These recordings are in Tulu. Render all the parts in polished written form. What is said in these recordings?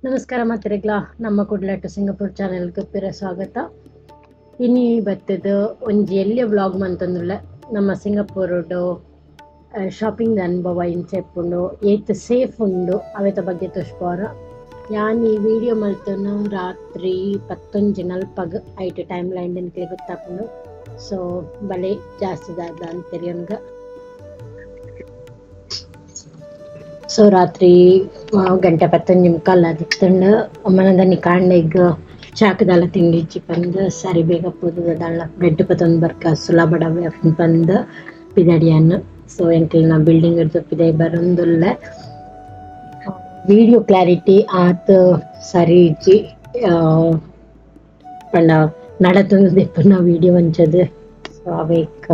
ನಮಸ್ಕಾರ ಮಾತ್ರೆಗ್ಲ ನಮ್ಮ ಕುಡ್ಲಟ್ಟು ಸಿಂಗಾಪುರ್ ಚಾನೆಲ್ಗೆ ಪಿರ ಸ್ವಾಗತ. ಇನಿ ಬತ್ತದ ಒಂಜಿ ಎಲ್ಯ ವ್ಲಾಗ್ ಮಂತೊಂದುಲ್ಲ ನಮ್ಮ ಸಿಂಗಾಪುರಡು ಶಾಪಿಂಗ್ ಅನುಭವ ಇಂಚ ಇಪ್ಪುಂಡು, ಏತ್ ಸೇಫ್ ಉಂಡು ಅವೆತ ಬಗ್ಗೆ ತೋಜ್ಪಾರ. ಯಾನ್ ಈ ವಿಡಿಯೋ ಮಲ್ತನು ರಾತ್ರಿ 10:40 ಐಟ್ ಟೈಮ್ ಲೈನ್ ನಿಕ್ಲೆ ಗೊತ್ತಾಪುಂಡು. ಸೊ ಬಲೆ ಜಾಸ್ತಿ ದಾದ ಅಂತೆರಿಯನ್ಗ. ಸೊ ರಾತ್ರಿ ಗಂಟೆ 10:45 ಆದಿತ್ತುಂಡು. ಮನದನಿ ಕಾಂಡೆಗ್ ಚಾಕದಾಲ ತಿಂಡಿಜ್ಜಿ ಪಂದ್ ಸರಿ ಬೇಗ ಪೋದು ದಾಳ ಬ್ರೆಡ್ ಪತೊಂದು ಬರ್ಕ ಸುಲಭ ಪಂದ್ ಪಿದಡಿಯನ್. ಸೊ ಎಂಕಲ್ನ ಬಿಲ್ಡಿಂಗ್ ಹಿಡ್ದು ಪಿದೈ ಬರೊಂದುಲ್ಲೆ. ವಿಡಿಯೋ ಕ್ಲಾರಿಟಿ ಆತ್ ಸರಿ ಇಜ್ಜಿ, ಪಂಡ ನಡತೊಂದು ದೆಪ್ಪುನ ವಿಡಿಯೋ ಅಂಚದ್. ಸೊ ಅವೇಕ್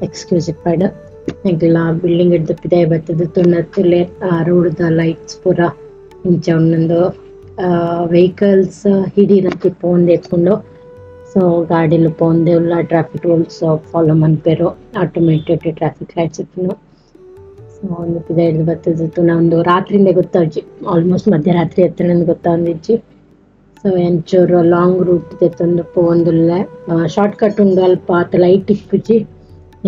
ಎಕ್ಸ್ಕ್ಯೂಸ್ ಇಪ್ಪಡ್. ಎಂಕಲ್ನ ಬಿಲ್ಡಿಂಗ್ ಹಿಡ್ದು ಪಿದೈ ಬತ್ತುದು ತುಣ್ಣತ್ತುಲೆ ರೋಡ್ ದ ಲೈಟ್ಸ್ ಪೂರ ಇಂಚ ಉಂಡು. ವೆಹಿಕಲ್ಸ್ ಹಿಡೀರತ್ತಿ ಪೋಂದೆ ಇಪ್ಪುಂಡು. ಸೊ ಗಾಡಿಲು ಪೋಂದೆ ಉಲ್ಲ, traffic rules follow ಮನ್ಪೆರು, automated traffic lights ಇಪ್ಪುಂಡು. ಸೊ ಒಂದು ಪಿದೈ ಹಿಡ್ದು ಬತ್ತುದು ತುಣ ಒಂದು ರಾತ್ರಿಯಿಂದ ಗೊತ್ತಾಜಿ, ಆಲ್ಮೋಸ್ಟ್ ಮಧ್ಯರಾತ್ರಿ ಎತ್ತಣಂದು ಗೊತ್ತಾಂದಿಜ್ಜಿ. ಸೊ ಎಂಚೂರು ಲಾಂಗ್ ರೂಟ್ ದೆತ್ತೊಂದು ಪೋವೊಂದುಲ್ಲೆ. ಶಾರ್ಟ್ ಕಟ್ ಉಂಡು, ಅಲ್ಪ ಆತ್ ಲೈಟ್ ಇಪ್ಪುಜಿ,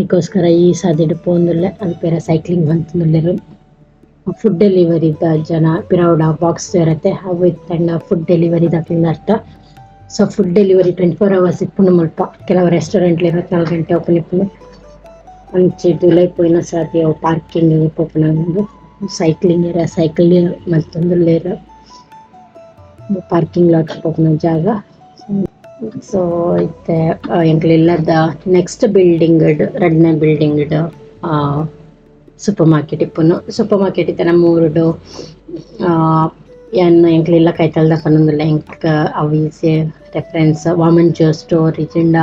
ಐಕೋಸ್ಕರ ಈ ಸಾದಿಡ್ ಪೋವೊಂದುಲ್ಲೆ. ಅಲ್ಪೇರ ಸೈಕ್ಲಿಂಗ್ ಮಂತೊಂದುಲ್ಲೆರ್. ಫುಡ್ ಡೆಲಿವರಿದ ಜನ ಪಿರವುಡ ಬಾಕ್ಸ್ ಇರತ್ತೆ, ಅವು ಇತ್ತಂಡ ಫುಡ್ ಡೆಲಿವರಿ ದಕ್ಲೆನ ಅರ್ಥ. So food delivery 24 hours ಇಪ್ಪುಂಡು ಮುಲ್ಪ. ಕೆಲವು ರೆಸ್ಟೋರೆಂಟ್ 24 ಗಂಟೆ ಓಪನ್ ಇಪ್ಪುಂಡು. ಅಂಚೆ ದುಲೈ ಪೋಯಿನ ಸಾದಿ ಅವು ಪಾರ್ಕಿಂಗ್ ಪೋಪುನ ಉಂಡು. ಸೈಕ್ಲಿಂಗ್ ಇರ ಸೈಕಲ್ ಮಂತೊಂದುಲ್ಲೆರ್. ಪಾರ್ಕಿಂಗ್ ಲಾಟ್ ಪೋಪುನ ಜಾಗ. ಸೊ ಇತ್ತೆ ಎಂಕ್ಲ ಇಲ್ಲದ ನೆಕ್ಸ್ಟ್ ಬಿಲ್ಡಿಂಗ್ ರಡ್ಡನೆ building super market ಇಪ್ಪುನು. Super market ಇತ್ತೆ ನಮ್ಮ ಊರುಡು ಯಾನ್ ಎಂಕ್ಲ ಇಲ್ಲ ಕೈತಲ್ದ ಪನೊಂದುಲ್ಲೆ. ಎಂಕ್ ಅವು ಈಸಿ ರೆಫರೆನ್ಸ್ ವಾಮಂಜೂರ್ ಸ್ಟೋರ್ ಇಜ್ಜಿಂಡ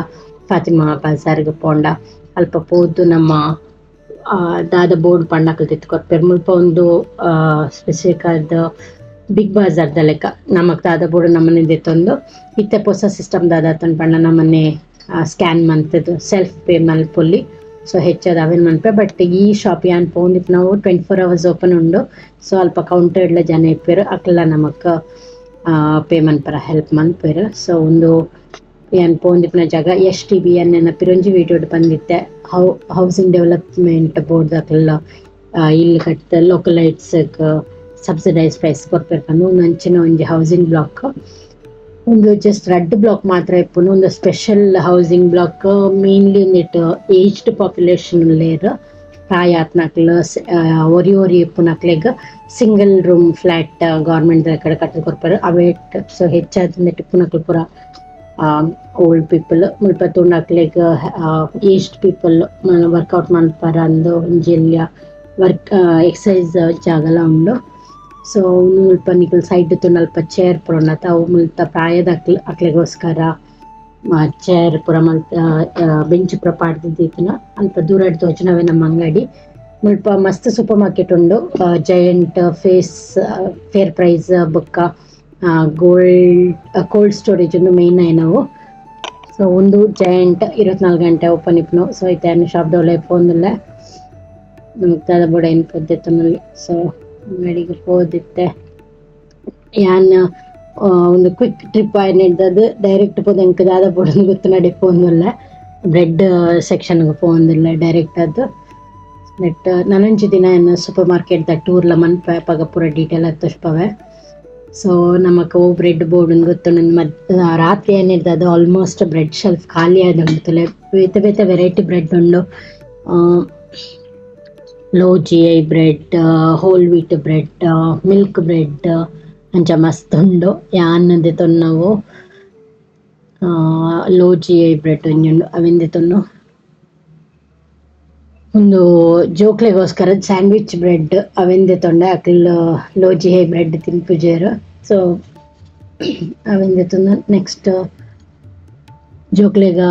ಫಾತಿಮಾ ಬಜಾರ್ಗ್ ಪೋಂಡ ಅಲ್ಪ ಪೋದು ನಮ್ಮ ದಾದ ಬೋರ್ಡ್ ಪಂಡ ಅಕುಲು ದೆತ್ತ್ ಕೊರ್ಪೆರ್. ಮುಲ್ಪ ಉಂದು ಸ್ಪೆಸಿಫಿಕ್ ಆದ್ ಬಿಗ್ ಬಾಜಾರ್ ದ ಲೆಕ್ಕ ನಮಕ್ ದಾದ ಬೋರ್ಡ್ ನಮನೆ ದೆತ್ತೊಂದು. ಇತ್ತೆ ಪೊಸ ಸಿಸ್ಟಮ್ ದಾದ ಆತುಂಡು ಪಂಡ ನಮನೆ ಸ್ಕ್ಯಾನ್ ಮಂತುದು ಸೆಲ್ಫ್ ಪೇ ಮಲ್ಪೊಲಿ. ಸೊ ಹೆಚ್ಚಾದ್ ಅವೆನ್ ಮನ್ಪೆ. ಬಟ್ ಈ ಶಾಪ್ ಯಾನ್ ಪೋವೊಂದಿಪ್ಪುನವು 24 ಅವರ್ಸ್ ಓಪನ್ ಉಂಡು. ಸೊ ಅಲ್ಪ ಕೌಂಟರ್ ಡ್ಲ ಜನ ಇಪ್ಪೆರ್, ಅಕಲ್ಲ ನಮಕ್ ಪೇ ಮನ್ಪರ ಹೆಲ್ಪ್ ಮನ್ಪುವೆರ್. ಸೊ ಉಂದು ಯಾನ್ ಪೋವೊಂದಿಪ್ಪುನ ಜಾಗ S T B ಯಾನ್ ಎನ್ನ ಪಿರೊಂಜಿ ವಿಡಿಯೋಡ್ ಪಂದಿತ್ತೆ. Housing development board ದಕುಲ್ಲ ಇಲ್ಲ್ ಕಟ್ತ್ ಲೋಕಲೈಟ್ಸ್ ಗ್ ಸಬ್ಸಿಡೈಸ್ ಪ್ರೈಸ್ ಕೊರ್ಪೆರ್ ಪಂದ್. ಉಂದು ಅಂಚಿನ ಒಂಜಿ ಹೌಸಿಂಗ್ ಬ್ಲಾಕ್. ಉಂದು ಜಸ್ಟ್ ರಡ್ಡ್ ಬ್ಲಾಕ್ ಮಾತ್ರ ಇಪ್ಪುನು. ಉಂದು special housing block, mainly ಉಂದೆಟ್ ಏಜ್ಡ್ ಪಾಪ್ಯುಲೇಷನ್ ಉಲ್ಲೆರ್. ಪ್ರಾಯ ಆತ್ನಕ್ಲ್, ಒರಿ ಒರಿ ಇಪ್ಪುನಕ್ಲೆಗ್ single room flat government ದ ಕಡೆ ಕಟ್ಟ್ ಕೊರ್ಪೆರ್ ಅವೇಟ್. ಸೊ ಹೆಚ್ಚಾದ್ ಉಂದೆಟ್ ಇಪ್ಪುನಕುಲು ಪೂರ ಓಲ್ಡ್ ಪೀಪಲ್. ಮುಲ್ಪ ತೂಂಡ ಅಕ್ಲೆಗ್ aged people workout ಮನ್ಪರ ಅಂದ್ ಒಂಜಿ ಎಲ್ಯ ವರ್ಕ್ ಎಕ್ಸರ್ಸೈಸ್ ಜಾಗಲ ಉಂಡು. ಸೊ ಮುಲ್ಪ ನಿಕುಲು ಸೈಡ್ ತೂಂಡ ಅಲ್ಪ ಚೇರ್ ಪೂರ ಉಂಡತ, ಅವು ಮುಲ್ತ ಪ್ರಾಯದಕ್ಲ್ ಅಕ್ಲೆಗೋಸ್ಕರ ಚೇರ್ ಪೂರ ಮಲ್ತ್ ಬೆಂಚ್ ಪೂರ ಪಾಡ್ದ್ ದೀತಿನ. ಅಲ್ಪ ದೂರಡ್ ತೋಜುನವೇ ನಮ್ಮ ಅಂಗಡಿ. ಮುಲ್ಪ ಮಸ್ತ್ ಸೂಪರ್ ಮಾರ್ಕೆಟ್ ಉಂಡು. Giant, face, fair price ಬೊಕ್ಕ gold cold storage ಉಂದು ಮೈನ್ ಆಯಿನವು. ಸೊ ಉಂದು ಜೈಂಟ್ 24 ಗಂಟೆ ಓಪನ್ ಇಪ್ಪುನು. ಸೊ ಇತ್ತೆ ಯಾನ್ ಶಾಪ್ ದೌಲೇ ಪೋವೊಂದುಲ್ಲೆ. ನಮಕ್ ದಾದ ಬೋಡಾಯಿನ ಪೂರ ದೆತ್ತೊನೊಲಿ. ಸೊ ಅಂಗಡಿಗ್ ಪೋದಿತ್ತೆ ಯಾನ್ ಒಂದು ಕ್ವಿಕ್ ಟ್ರಿಪ್ ಆಯಿನೆಡ್ದಾದ್ ಡೈರೆಕ್ಟ್ ಪೋದು ಎಂಕ್ ದಾದ ಬೋಡುಂದು ಗೊತ್ತುನಡೆ ಪೋವೊಂದುಲ್ಲೆ. ಬ್ರೆಡ್ ಸೆಕ್ಷನ್ ಗ್ ಪೋವೊಂದುಲ್ಲೆ ಡೈರೆಕ್ಟ್ ಆದ್. ನೆಟ್ ನನೊಂಜಿ ದಿನ ಯಾನ್ ಸೂಪರ್ ಮಾರ್ಕೆಟ್ ದ ಟೂರ್ ಲ ಮನ್ಪೆ, ಅಪಗ ಪೂರ ಡೀಟೇಲ್ ಆದ್ ತೋಜ್ಪಾವೆ. ಸೊ ನಮಕ್ ಒವು ಬ್ರೆಡ್ ಬೋಡುಂದು ಗೊತ್ತುಂಡು. ರಾತ್ರಿ ಆಯಿನೆಡ್ದಾದ್ almost bread shelf ಖಾಲಿ ಆದುಂಡು ತೂಲೆ. ಬೇತೆ ಬೇತೆ ವೆರೈಟಿ ಬ್ರೆಡ್ ಉಂಡು. Low GI bread, whole wheat bread, milk bread ಅಂಚ ಮಸ್ತ್ ಉಂಡು. ಯಾನ್ ದೆತೊನ್ನವು low GI bread ಒಂಜಿ ಉಂಡು, ಅವೆನ್ ದೆತೊನ್ನು. ಉಂದು ಜೋಕ್ಲೆಗೋಸ್ಕರ ಸ್ಯಾಂಡ್ವಿಚ್ ಬ್ರೆಡ್, ಅವೆನ್ ದೆತೊಂಡೆ. ಅಕುಲು low GI bread ತಿನ್ಪುಜೆರ್. ಸೊ ಅವೆನ್ ದೆತೊಂದು ನೆಕ್ಸ್ಟ್ ಜೋಕ್ಲೆಗ್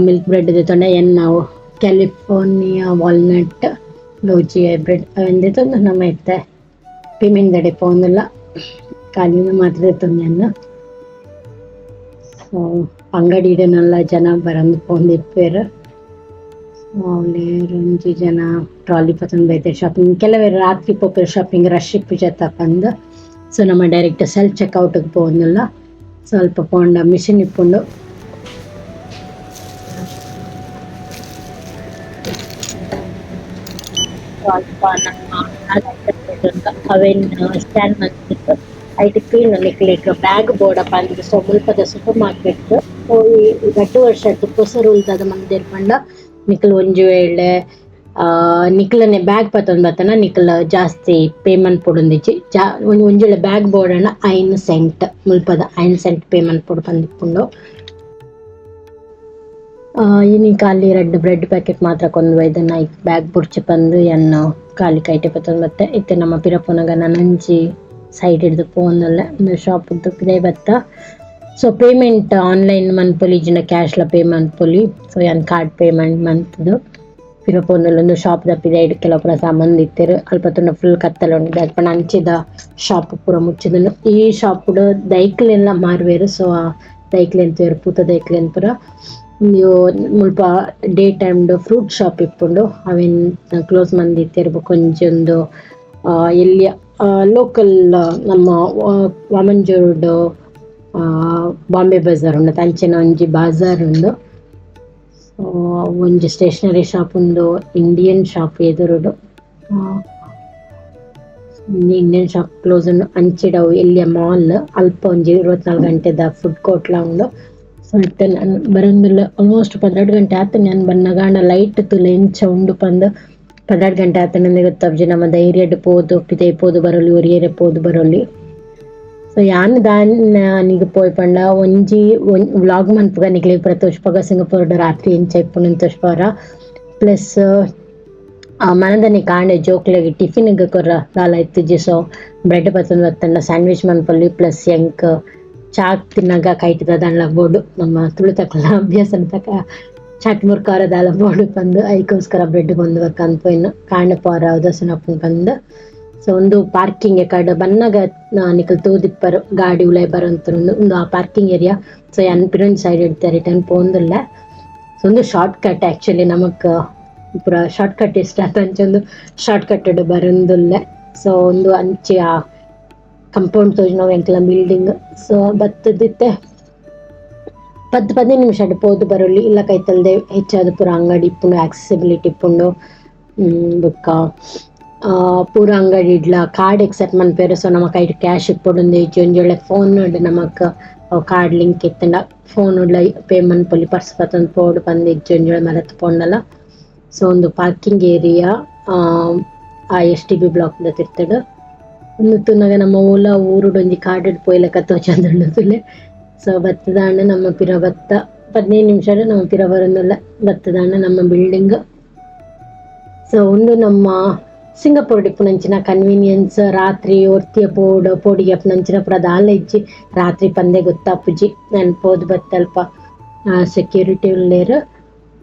ಮಿಲ್ಕ್ ಬ್ರೆಡ್ ದೆತೊಂಡೆ. ಎನ್ನವು California walnut low GI bread ಅವೆನ್ ದೆತೊಂದು ನಮ ಇತ್ತೆ ಪೇಮೆಂಟ್ ದಡೆ ಪೋವೊಂದುಲ್ಲ. ಖಾಲಿನ ಮಾತ್ರ ದೆತೊಂದೆ. ಸೊ ಅಂಗಡಿಡನೆಲ್ಲ ಜನ ಬರಂದು ಪೋವೊಂದಿಪ್ಪೆರ್. ಅವ್ಲು ಒಂಜಿ ಜನ ಟ್ರಾಲಿ ಪತೊಂದು ಬೈದೆರ್ ಶಾಪಿಂಗ್. ಕೆಲವೆರ್ ರಾತ್ರಿ ಪೋಪೆರ್ ಶಾಪಿಂಗ್, ರಶ್ ಇಪ್ಪುಜತ್ತ ಪಂದ್. So ನಮ್ಮ ಡೈರೆಕ್ಟ್ ಸೆಲ್ಫ್ ಚೆಕ್ಔಟ್ಗೆ ಪೋವೊಂದುಲ್ಲ ಸ್ವಲ್ಪ ಪೋಂಡ ಮಿಷಿನ್ ಇಪ್ಪುಂಡು. ಅಲ್ಪ ನಮ್ಮ ಅವೆನ್ ಸ್ಕ್ಯಾನ್ ಮಲ್ತಿತ್ತು ಐಟ್ ಕ್ಲೀನ್ ನಿಕ್ಲೆಗ್ ಬ್ಯಾಗ್ ಬೋಡ ಪಂದ್. ಸೊ ಮುಲ್ಪದ ಸೂಪರ್ ಮಾರ್ಕೆಟ್ ಪೋಯಿ ರಡ್ಡ್ ವರ್ಷ ಪೊಸ ರೂಲ್ ದಾದ ಮಲ್ದೆರ್ ಪಂಡ ನಿಕುಲು ಒಂಜಿ ವೇಳೆ ನಿಕ್ಲನೆ ಬ್ಯಾಗ್ ಪತೊಂದು ಬತ್ತನ ನಿಕುಲು ಜಾಸ್ತಿ ಪೇ ಮನ್ಪೊಡುಂದಿಜ್ಜಿ. ಒಂಜಿ ವೇಳೆ ಬ್ಯಾಗ್ ಬೋಡಾಂಡ 5 ಸೆಂಟ್ ಮುಲ್ಪದ 5 ಸೆಂಟ್ ಪೇ ಮನ್ಪೊಡು ಪಂದಿಪ್ಪುಂಡು. ಇನಿ ಖಾಲಿ ರಡ್ಡ್ ಬ್ರೆಡ್ ಪ್ಯಾಕೆಟ್ ಮಾತ್ರ ಕೊಂದು ಬೈದ ಐಕ್ ಬ್ಯಾಗ್ ಬುಡ್ಚಿ ಪಂದ್ ಎನ್ನ ಖಾಲಿ ಕೈಟೆ ಪತೊಂದು ಬತ್ತೆ. ಇತ್ತೆ ನಮ್ಮ ಪಿರ ಪೋನಗ ನನೊಂಜಿ ಸೈಡ್ ಹಿಡ್ದು ಪೋವೊಂದುಲ್ಲೆ ಉಂದು ಶಾಪ್ ಪಿದಯ್ ಬತ್ತ. So payment online ಮನ್ಪೊಲಿ ಇಜ್ಜಿಂಡ ಕ್ಯಾಶ್ ಲ ಪೇ ಮನ್ಪೊಲಿ. ಸೊ ಯಾನ್ ಕಾರ್ಡ್ ಪೇಮೆಂಟ್ ಮನ್ತುದು ಪಿರ ಪೋವೊಂದುಲ್ಲೆ. ಉಂದು ಶಾಪ್ ದ ಪಿದಯ್ಡ್ ಕೆಲವು ಪೂರ ಸಾಮಾನ್ ದೀತೆರ್. ಅಲ್ಪ ತೂಂಡ ಫುಲ್ ಕತ್ತಲೆ ಉಂಡು ದಾಯೆ ಪಂಡ ಅಂಚಿದ ಶಾಪ್ ಪೂರ ಮುಚ್ಚಿದುಂಡು. ಈ ಶಾಪ್ ಡ್ ದೈಕ್ಲೆನ್ಲ ಮಾರುವೆರ್. ಸೊ ದೈಕ್ಲೆನ್ ತೂಯೆರ್ ಪೂತ ದೈಕ್ಲೆನ್ ಪೂರ. ಉಂದು ಮುಲ್ಪ ಡೇ ಟೈಮ್ ಡ್ ಫ್ರೂಟ್ ಶಾಪ್ ಇಪ್ಪುಂಡು. ಅವೆನ್ ಕ್ಲೋಸ್ ಮಂದಿತ್ತೆರ್. ಬೊಕ ಒಂಜಿ ಉಂದು ಎಲ್ಯ ಲೋಕಲ್ ನಮ್ಮ ವಾಮಂಜೂರ್ಡ್ ಬಾಂಬೆ ಬಜಾರ್ ಉಂಡು ಅಂಚಿನ ಒಂಜಿ ಬಾಜಾರ್ ಉಂಡು. ಸೊ ಒಂಜಿ ಸ್ಟೇಷನರಿ ಶಾಪ್ ಉಂಡು, ಇಂಡಿಯನ್ ಶಾಪ್ ಎದುರುಡು. Indian shop close ಉಂಡು. ಅಂಚಿಡ ಎಲ್ಯ ಮಾಲ್ ಅಲ್ಪ ಒಂಜಿ 24 ಗಂಟೆದ ಫುಡ್ ಕೋರ್ಟ್ ಲ ಉಂಡು. ಸೊ ಇತ್ತೆ ನಾನ್ ಬರೊಂದುಲ್ಲೆ ಆಲ್ಮೋಸ್ಟ್ 12 ಗಂಟೆ ಆತುಂಡು ಯಾನ್ ಬನ್ನಗ. ಆಂಡ ಲೈಟ್ ತೂಲೆ ಎಂಚ ಉಂಡು ಪಂದ್. 12 ಗಂಟೆ ಆತುಂಡು ಗೊತ್ತಾಪುಜಿ. ನಮ್ಮ ಧೈರ್ಯಡ್ ಪೋದು ಪಿದಯ್ ಪೋದು ಬರೊಲಿ, ಒರಿಯೆರೆ ಪೋದು ಬರೊಲಿ. ಸೊ ಯಾನ್ ದಾನಿಗ್ ಪೋಯಿ ಪಂಡ ಒಂಜಿ ವ್ಲಾಗ್ ಮನ್ಪುಗ ನಿಕ್ಲೆಗ್ ಪೂರ ತೋಜ್ಪಾಗ ಸಿಂಗಪುರ ರಾತ್ರಿ ಎಂಚ ಇಪ್ಪುಂಡು ತೋಜ್ಪಾವರ. ಪ್ಲಸ್ ಮನದನಿ ಕಾಂಡೆ ಜೋಕ್ಲೆಗ್ ಟಿಫಿನ್ ಗ್ ಕೊರ್ರ ದಾಲ ಇತ್ತಿಜಿ. ಸೊ ಬ್ರೆಡ್ ಪತ್ತೊಂದು ಬತ್ತುಂಡ ಸ್ಯಾಂಡ್ವಿಚ್ ಮನ್ಪೊಲಿ. ಪ್ಲಸ್ ಎಂಕ್ ಚಾಕ್ ತಿನ್ನಗ ಕೈಟ್ ದಾದಾಂಡ್ಲ ಬೋಡು, ನಮ್ಮ ತುಳುತಕಲ್ನ ಅಭ್ಯಾಸ ತಕ ಚಾಟ್ ಮುರ್ಕಾರ ದಾಲ ಬೋಡು ಪಂದ್ ಐಕೋಸ್ಕರ ಬ್ರೆಡ್ ಕೊಂದು ಬಕ್ಕ ಪೋಯಿನ ಕಾಂಡೆ ಪೋರ ಉದಾಸೀನ ಆಪುಂಡು ಪಂದ್. ಸೊ ಉಂದು ಪಾರ್ಕಿಂಗ್ ಕಡೆ ಬನ್ನಗ ನಿಕಲ್ ತೂದಿಪ್ಪರು ಗಾಡಿ ಉಲಾಯಿ ಬರೊಂತುಂಡು. ಉಂದು ಆ parking area. So ಯಾನ್ ಪಿರೊಂಜಿ ಸೈಡ್ ಇಡ್ತೆ ರಿಟರ್ನ್ ಪೋವೊಂದುಲ್ಲೆ. ಸೊ ಉಂದು short cut actually ನಮಕ್ ಪೂರ ಶಾರ್ಟ್ ಕಟ್ ಇಷ್ಟ ಆತ ಅಂಚ ಶಾರ್ಟ್ ಕಟ್ ಬರೊಂದುಲ್ಲೆ. ಸೊ ಉಂದು ಅಂಚಿ ಆ ಕಂಪೌಂಡ್ ತೋಜುನವು ಎಂಕಲ್ನ ಬಿಲ್ಡಿಂಗ್. ಸೊ ಬತ್ತುದಿತ್ತೆ 10-15 ನಿಮಿಷ ಪೋದು ಬರೊಲಿ. ಇಲ್ಲ ಕೈತಲ್ದೆ ಹೆಚ್ಚಾದ್ ಪೂರ ಅಂಗಡಿ ಇಪ್ಪುಂಡು, ಆಕ್ಸೆಸಿಬಿಲಿಟಿ ಇಪ್ಪುಂಡು. ಬೊಕ್ಕ ಪೂರ ಅಂಗಡಿ ಇಡ್ಲ ಕಾರ್ಡ್ ಎಕ್ಸೆಪ್ಟ್ ಮನ್ಪುವೆರ್. ಸೊ ನಮಕ್ ಐಟ್ ಕ್ಯಾಶ್ ಇಪ್ಪೊಡುಂದು ಇಜ್ಜಿ. ಒಂಜಿ ವೇಳೆ ಫೋನ್ ನಮಕ್ ಕಾರ್ಡ್ ಲಿಂಕ್ ಇತ್ತ್ಂಡ ಫೋನ್ ಡ್ಲ ಪೇ ಮನ್ಪೊಲಿ. ಪರ್ಸ್ ಪತೊಂದು ಪೋವೊಡು ಪಂದ್ ಇಜ್ಜಿ ಒಂಜಿ ವೇಳೆ ಮರತ್ ಪೋಂಡಲ. ಸೊ ಉಂದು ಪಾರ್ಕಿಂಗ್ ಏರಿಯಾ ಆ STB block ದ ತಿರ್ತುಡು. ಉಂದು ತೂನಗ ನಮ್ಮ ಓಲ ಊರುಡು ಒಂಜಿ ಕಾಡುಡ್ ಪೋಯಿಲೆಕ ತೋಜೊಂದುಂಡು ತೂಲೆ. ಸೊ ಬತ್ತದಾಂಡ ನಮ್ಮ ಪಿರ ಬತ್ತ 15 ನಿಮಿಷಡ್ ನಮ್ಮ ಪಿರ ಬರೊಂದುಲ್ಲ. ಬತ್ತದಾಂಡ ನಮ್ಮ ಬಿಲ್ಡಿಂಗ್. ಸೊ ಉಂದು ನಮ್ಮ ಸಿಂಗಪುರ ಇಪ್ಪುನಂಚಿನ ಕನ್ವೀನಿಯನ್ಸ್. ರಾತ್ರಿ ಒರ್ತಿಯ ಪೋಡು ಪೋಡಿಗೆ ಅಪ್ಪುನಂಚಿನ ಪೂರ ದಾಲ ಇಜ್ಜಿ. ರಾತ್ರಿ ಪಂದೆ ಗೊತ್ತಾಪುಜಿ. ಯಾನ್ ಪೋದು ಬತ್ತಲ್ಪ ಸೆಕ್ಯೂರಿಟಿ ಉಲ್ಲೆರ್.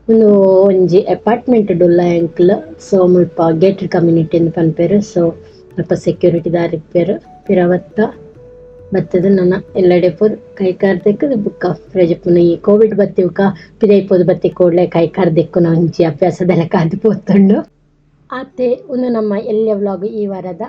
ಉಂದು ಒಂಜಿ ಅಪಾರ್ಟ್ಮೆಂಟ್ ಡುಲ್ಲ ಎಂಕ್ಲ್. ಸೊ ಮುಲ್ಪ ಗೇಟೆಡ್ ಕಮ್ಯುನಿಟಿ ಇಂದ್ ಪನ್ಪೆರ್. ಸೊ ಅಲ್ಪ ಸೆಕ್ಯೂರಿಟಿ ದಾರ್ ಇಪ್ಪೆರ್. ಪಿರ ಬತ್ತ ಬತ್ತುದು ನನ ಎಲ್ಲಡೆ ಪೋದು ಕೈ ಕಾರ್ ದೆಕ್ಕುದು ಬುಕ್ಕ ಫ್ರೆಶ್ ಇಪ್ಪುನು. ಈ ಕೋವಿಡ್ ಬತ್ತಿ ಬುಕ್ಕ ಪಿದಯ್ ಪೋದು ಬತ್ತಿ ಕೂಡ್ಲೆ ಕೈ ಕಾರ್ ದೆಕ್ಕುನ ಒಂಜಿ ಅಭ್ಯಾಸದ ಲೆಕ ಆದ್ ಪೋತುಂಡು. ಆತೆ ಉಂದು ನಮ್ಮ ಎಲ್ಯ ವ್ಲಾಗ್ ಈ ವಾರದ.